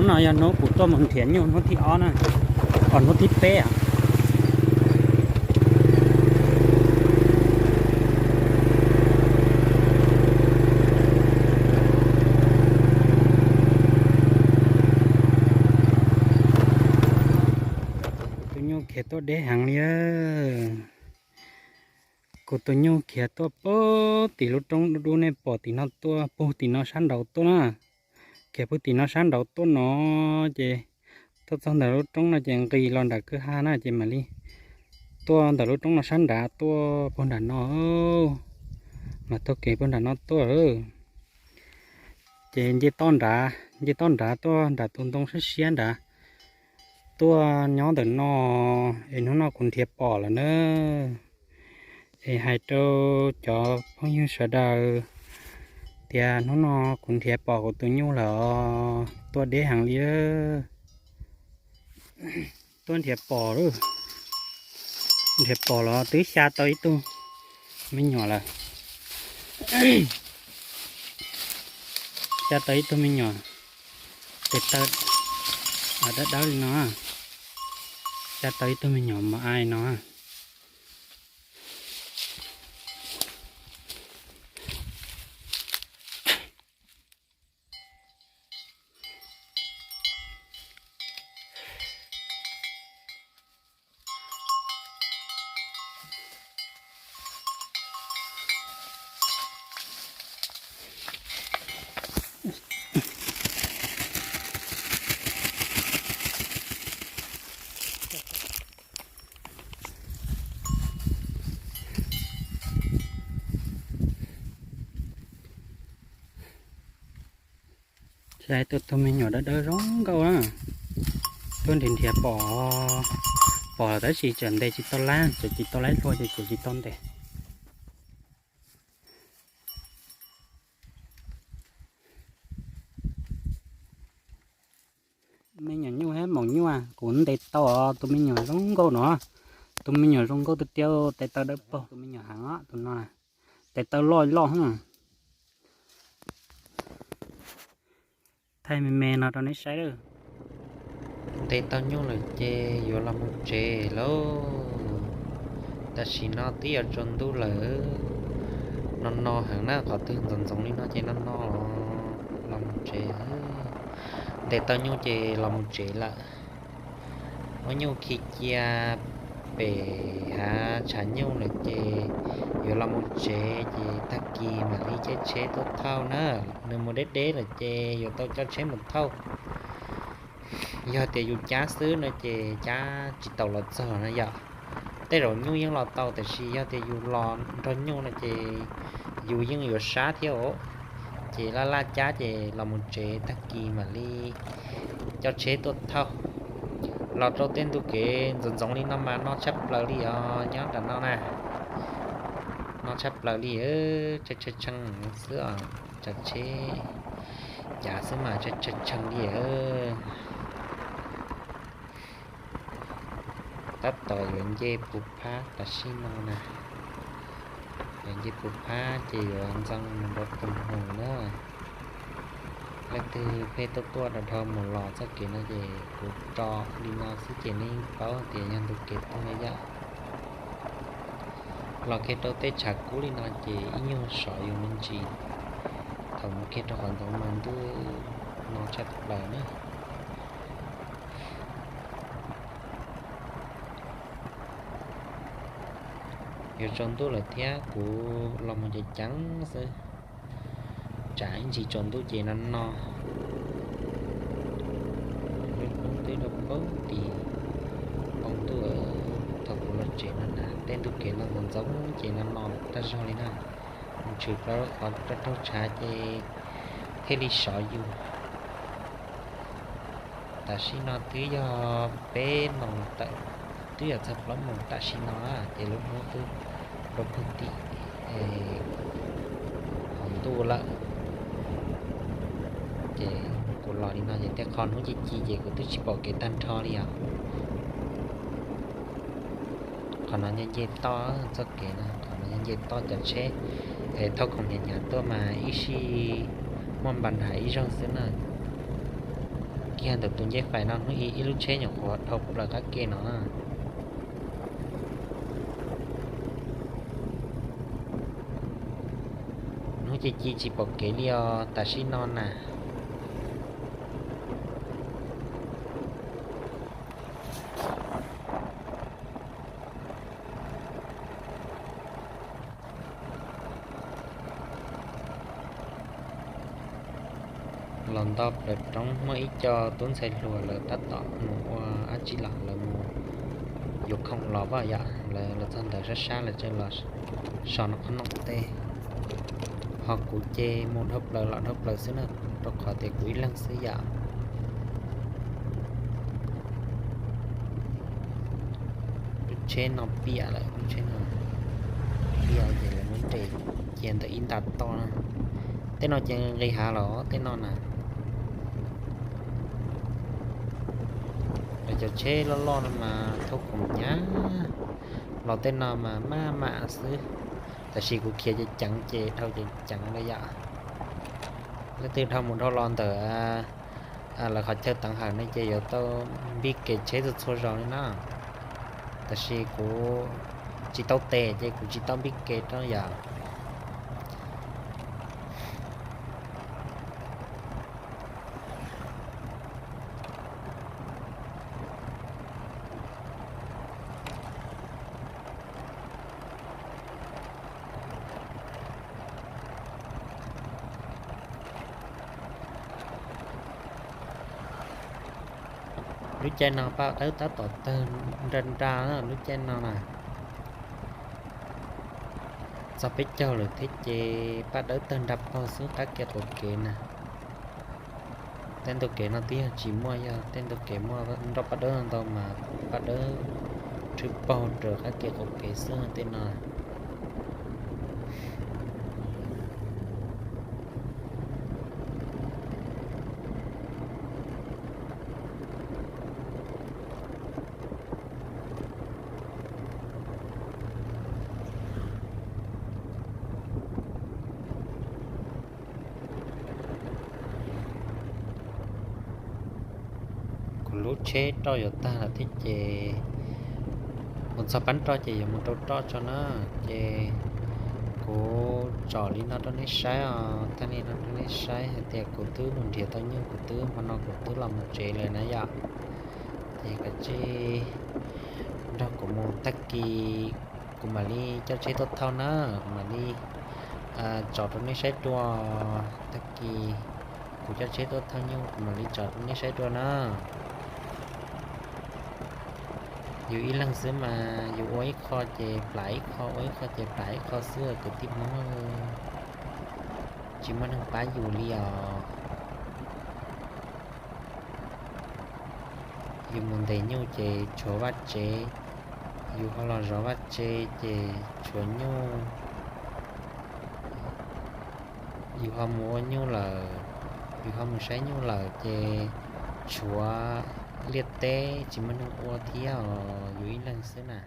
No yog hnub kuv tuaj mus nrhiav nyuj hnub thib ob na, os hnub thib peb os. Tus nyuj khiav tuaj deb heev li. Kuv tus nyuj khiav tuaj pug tim lub roob dub dub nej pom tim no tuaj, pug tim no sab nraud tuaj na. Khiav pug tim no sab nraud tuaj no, ces tuaj txog ntawm lub roob no ces nqis los nram kwj ha na ces mam li tuaj ntawm lub roob no sab nrad tuaj pug nram no, mas taug kev pug nram no tuaj. Ces nce toj nrad, nce toj nrad tuaj nram tus ntoo siab siab nrad, tuaj nyob ntawm no, es hnub no kuv nrhiav pom lawm na. Es hais rau cov phooj ywg sawv daws tias hnub no kuv nrhiav pom kuv tus nyuj lawm os, tuaj deb heev li. Tuaj nrhiav pom, nrhiav pom los twb xya tau ib tug me nyuam lawm. Xya tau ib tug me nyuam, tes taw dawb dawb li no. Xya tau ib tug me nyuam mos ai no. Saib tus tug me nyuam dawb dawb zoo nkauj na. Tuaj nrhiav nrhiav pom, pom tab sis tseem ntes tsis tau lab, tseem tsis tau lab hlua ces tseem tsis tau ntes. Me nyuam nyuj thiab maum nyuj, kuv ntes tau tus me nyuam zoo nkauj no. Tus me nyuam zoo nkauj tiag tiag, tes taw dawb paug, tus me nyuam heev os, tus no tes taw loj loj. Thaij me me no rau neb saib lawm. Ntes tau nyuj lawm ces yuav los mus tsev lauj. Tam sim no twb yuav tsaus ntuj lawm, no no heev na, qhov twg ntxoov ntxoov li no ces no no los mus tsev. Ntes tau nyuj ces los mus tsev lawm. Muab nyuj khi cia pem hav tshav nyuj lawm ces yuav los mus tsev ces tag kis mam li caij tsheb tuaj thauj na. Nws mus deb deb lawm ces yuav tau coj tsheb mus thauj. Yog tias yus cab xwb no ces cab tsis tau los txog na yom. Tej zaum nyuj yeej los tau tab sis yog tias yus los nrog nyuj no ces yus yeej yuav sab thiab os. Ces laj laj cab ces los mus tsev tag kis mam li coj tsheb tuaj thauj. Los rau tej ntu kev ntxoov ntxoov li no mas no tshaj plaws li os, nyob nram no na. No tshaj plaws li, tshee tshee xwb os, tsav tsheb cav xwb mas tshee tshee li. Tab tom yuav nce puv phab tam sim no na. Yuav nce puv phab ces yuav ntxeev mus rau tus hmoov na. Leej twg pheej tuaj tuaj dhau dhau mus los txoj kev no ces kuv tso li no xwb ces nej yeej paub tias yog ntu kev tuaj na yom. Los kiag rau tej tshav kub li no ces ib nyuag sov yus me ntsis. Thaum mus kiag rau qhov ntxoov mas ntuj no tshaj plaws na. Yuav tsaus ntuj lawm thiab kuv los mus ceev ceev xwb. Tsam ib ntsis tsaus ntuj ces no no. Lub hnub twb rau paug tim poob ntuj. Thaum kuv los tsev no na tej ntu kev no ntxoov ntxoov ces no no tag zog li na. Mus tshwm plaws qhov rau raug tshav ces thiaj li sov yus. Tam sim no twb yog peb moos tawm, twb yog txog plaub moos tam sim no ces lub hnub twb rau puag tim hauv ntuj lawm. Ces kuv los li no ces tej qho hnub ci ci ces kuv twb tsis pom kev tag nrho li os. Qhov no nce nce toj txoj kev no, qhov no nce nce toj cov tsheb thauj khoom hnyav hnyav tuaj mas ib sij muaj npa nrhav ib zaug xwb na. Khi Kiag ntawm tus ncej fais no hnub ib ib lub tsheb nyuam qhuav dhau plaws qab ke no na. Hnub ci ci tsis pom kev li os tam sim no na. Los nto plaws roob muaj ib co tub ntxhais hluas lawv tab tom mus ua dab tsi los lawv mus yuav khoom los pom yom, lawv los txog ntawd sab sab lawv tseem los so no qhov no tej. Ho kuv ces mus dhau plaws los dhau plaws xwb na, rau qhov tias kuv ib leeg xwb yom. Lub tsheb no piam lawm, lub tsheb no piam ces lawv muab nres cia ntawm ib nta toj na. Tej no ces nqis hav los tej no na. Lawv cov tsheb loj loj no mas thauj khoom hnyav, los tej no mas maj mam xwb. Tab sis kuv khiav ceev ceev ces dhau ceev ceev li yom. Leej twg dhau mus dhau los ntawm lawv qhov chaw teev hawm ne ces yuav tau npij kev tsheb txhua txhua zaus li na. Tab sis kuv tsis tau tes ces kuv tsis tau npij kev rau yom. Lub caij no paj dawb tab tom tawg nra nra na, lub caij no na. Txog peb caug lawm thiab ces paj dawb tawg nra paug xwb qab kev qaum kev na. Tej ntu kev no twb yog tsis muaj, yog tej ntu kev muaj nroj paj dawb ntau mas paj dawb rhwb paug raws qab kev qaum kev xwb tej no. Kuv lub tsheb roj yuav tag lawm thiab ces mus txog pab roj ces yuav mus rau roj tso na. Ces kuv tsom li no rau nej saib os, thaij li no rau nej saib hais tias kuv twb mus nrhiav tau nyuj, kuv twb hmo no kuv twb los mus tsev lawm na yom. Ces kav tsij nrog kuv mus, tag kis kuv mam li coj tsheb tuaj thauj na, kuv mam li tsom rau nej saib dua. Tag kis kuv coj tsheb tuaj thauj nyuj kuv mam li tsom rau nej saib dua na. Yus ib leeg xwb mas yus ua ib qho ces plam ib qho, ua ib qho ces plam ib qho xwb kwv tij Hmoob. Tsis muaj neeg pab yus li os. Yus mus ntes nyuj ces tshuav vaj tsev, yus ho los zov vaj tsev ces tshuav nyuj. Yus ho mus ua nyuj lawm, yus ho mus saib nyuj lawm ces tshuav liaj teb tsis muaj neeg ua thiab os, yus ib leeg xwb na.